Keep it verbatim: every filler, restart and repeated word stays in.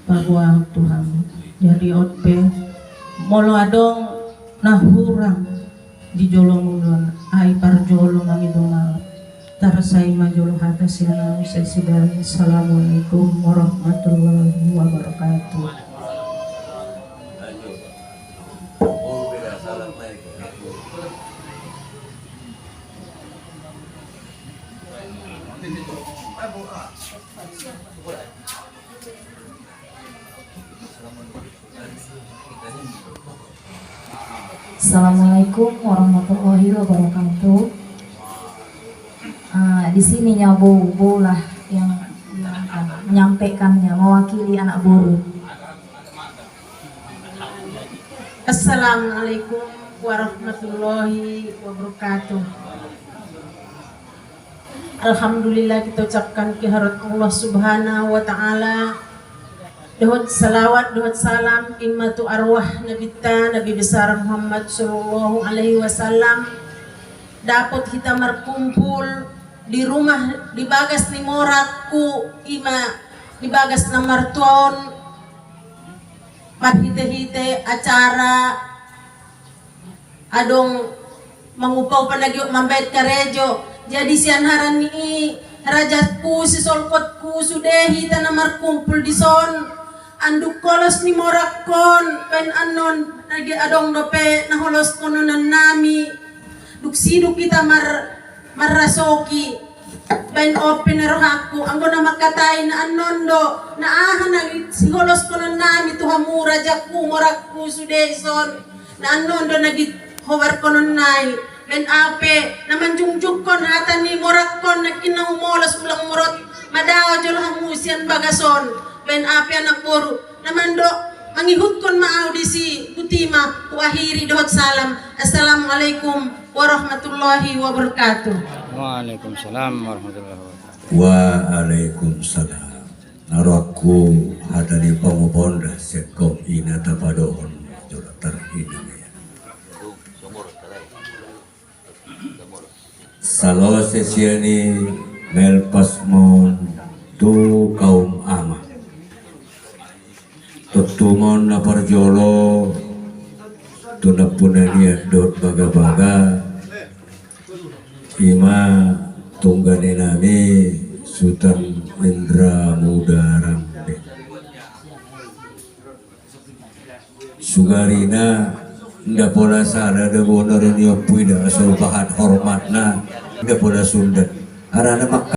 Paboa Tuhan. Jadi on pe molo adong na hurang di jolomu on, ai parjolo mangido maaf. Tarasai ma jolo hata sian ahu, sai sidari. Assalamualaikum warahmatullahi wabarakatuh. Assalamualaikum warahmatullahi wabarakatuh. Ah, di sini nyawa boru, boru lah yang, yang menyampaikannya, mewakili anak boru. Assalamualaikum warahmatullahi wabarakatuh. Alhamdulillah, kita ucapkan kehadirat Allah Subhanahu wa Ta'ala. Dohot salawat, dohot salam, ima tu arwah Nabita, Nabi Besar Muhammad Sallallahu Alaihi Wasallam. Dapot hita markumpul di rumah, di bagas ni morakku, ima di bagas na martua on, marhite-hite acara adong mangupa-upa na giot mambaen karejo. Jadi sian harani i, rajaku, sisolkotku, sude hita na markumpul dison. Anduk holos ni morakkon, baen annon, nage adong dope na holoskononnami. Dung sidung hita mar-, marrasoki. Baen on pe na rohangku, anggo na mangkatai na annon do, na aha na siholoskonnami tu hamu rajaku, morakkon, sude dison. Na annon do na giot hobarkononnami. Baen ahu pe na manjungjungkon hata ni morakkon, nangkin na humolos ulang morot, madao jolo hamu sian bagas on. Baen ahu pe anak boru, na mandok, mangihuthon ma ahu disi, botima huakhiri dohot salam. Assalamualaikum warahmatullahi wabarakatuh. Waalaikumsalam warahmatullahi wabarakatuh. Waalaikumsalam. Na rohangku, hata ni pangupaon da, sengkon ina tapadohon jolo tarhina. Salose sian i, melpas ma on tu kaum ama. Tontu ma on na parjolo tu nampuna nian dohot bagabaga, ima tungganinami Sutan Indra Muda Rambe. Sugarina nda pola sada da bona ro ni ompu i da, asal bahat hormatna nda pola sundat. Harana mangka